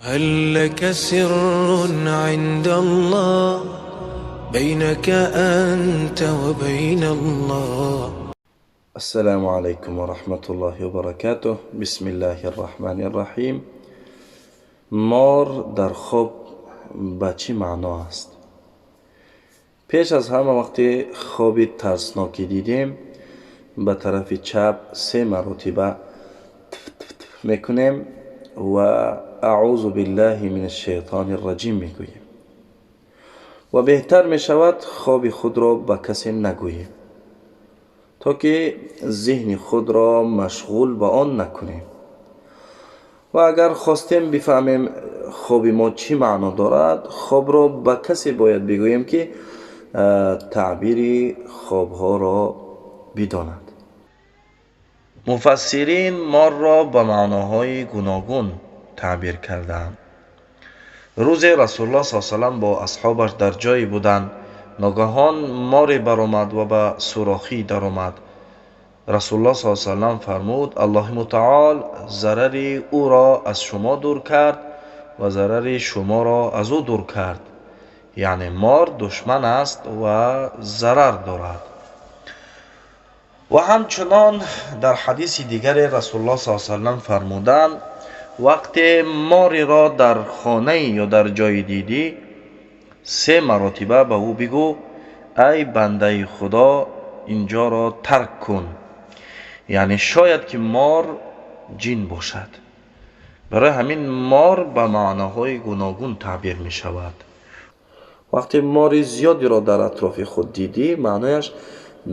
هل لك سر عند الله بينك أنت وبين الله؟ السلام علیکم و رحمت الله و برکاته. بسم الله الرحمن الرحیم. مار در خواب به چی معنا است؟ پیش از همه وقتی خواب ترسناکی دیدیم، به طرف چپ سه مرتبه تف تف تف میکنیم و اعوذ بالله من الشیطان الرجیم میگوییم و بهتر میشود خواب خود را به کسی نگوییم تا که ذهن خود را مشغول به آن نکنیم. و اگر خواستیم بفهمیم خواب ما چی معنا دارد، خواب را به کسی باید بگوییم که تعبیر خوابها را بداند. مفسرین مار را به معناهای گوناگون تعبیر کردند. روز رسول الله صلی الله علیه و سلم با اصحابش در جایی بودند، ناگهان ماری برآمد و به سوراخی درآمد. رسول الله صلی الله علیه و سلم فرمود: الله متعال ضرر او را از شما دور کرد و ضرر شما را از او دور کرد. یعنی مار دشمن است و ضرر دارد. و همچنان در حدیث دیگر رسول الله صلی الله علیه و سلم فرمودند: وقتی ماری را در خانه یا در جای دیدی، سه مرتبه به او بگو: ای بنده خدا، اینجا را ترک کن. یعنی شاید که مار جن باشد. برای همین مار به معناهای گوناگون تعبیر می شود. وقتی مار زیادی را در اطراف خود دیدی، معنایش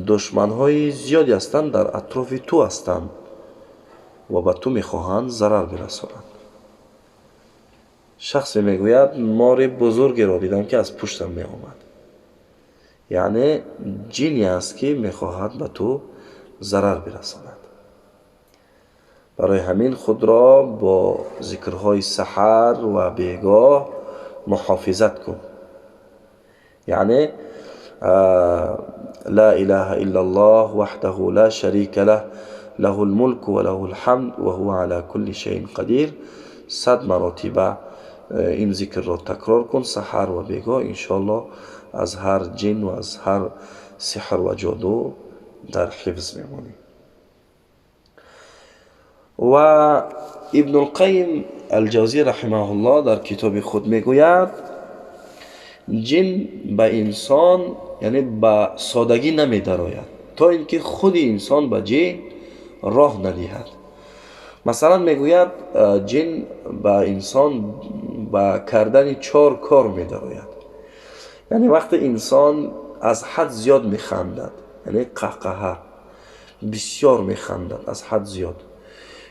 دشمنهای زیادی هستند، در اطراف تو هستند و به تو میخواهند ضرر برسانند. شخصی میگوید: مار بزرگی را دیدم که از پشتم می آمد. یعنی جنی است که میخواهد به تو ضرر برساند. برای همین خود را با ذکرهای سحر و بیگاه محافظت کن. یعنی لا اله الا الله وحده لا شریک له، له الملک و له الحمد و هو على كل شیء قدیر. 100 مرتبه این ذکر را تکرار کن سحر و بیگاه، انشالله از هر جن و از هر سحر و جادو در حفظ میمونی. و ابن القیم الجوزی رحمه الله در کتاب خود میگوید: جن به انسان یعنی به سادگی نمیدراید تا اینکه خود انسان به جن راه ندهد. مثلا میگوید جن به انسان به کردن 4 کار میدراید. یعنی وقتی انسان از حد زیاد میخندد، یعنی قهقهه بسیار میخندد از حد زیاد،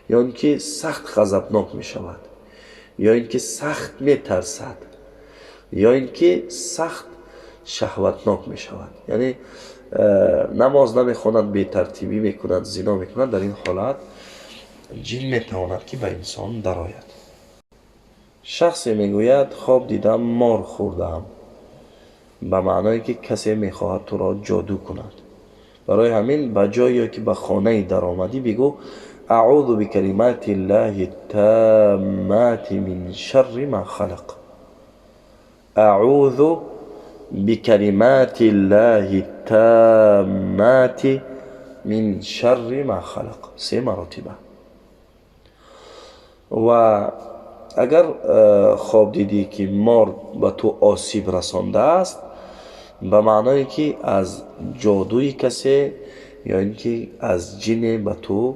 یا اینکه سخت غضبناک میشود، یا اینکه سخت میترسد، یا اینکه سخت شهوتناک میشود، یعنی نماز نمیخواند، بی ترتیبی میکند، زنا میکند، در این حالت جن میتواند که به انسان درآید. شخصی میگوید خواب دیدم مار خوردم، به معنای که کسی میخواهد تو را جادو کند. برای همین به جایی که به خانه درآمدی بگو: اعوذ بکلمات الله التامات من شر ما خلق. اعوذ بکلمات الله التامات من شر ما خلق، 3 مرتبه. و اگر خواب دیدی که مار به تو آسیب رسانده است، به معنای که از جادوی کسی یا اینکه از جن به تو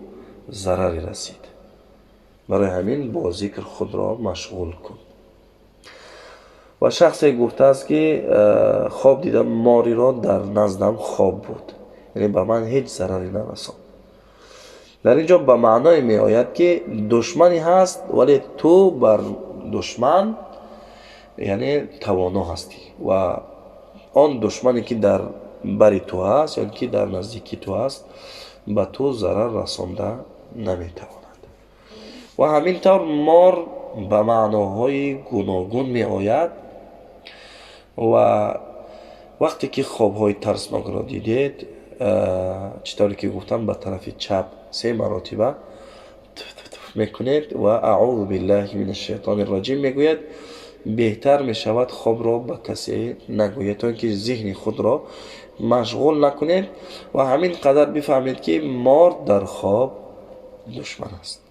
ضرر رسید. برای همین با ذکر خود را مشغول کن. و شخصی گفته است که خواب دیدم ماری را در نزدم خواب بود، یعنی به من هیچ ضرری نرساند. در اینجا به معنای می آید که دشمنی هست ولی تو بر دشمن یعنی توانا هستی و آن دشمنی که در بر تو هست یا که در نزدیکی تو هست به تو ضرر رسانده نمیتواند. و همین طور مار به معناهای گوناگون می آید. و وقتی که خوابهای ترسناک را دیدید، چطوری که گفتم به طرف چپ 3 مرتبه تف تف تف мекунед ва аъузу биллаҳи мин ашшайтони раҷим мегӯяд. Беҳтар мешавад хобро ба касе нагӯед, то ин ки зиҳни худро машғул накунед ва ҳамин қадар бифаҳмед, ки мор дар хоб душман аст.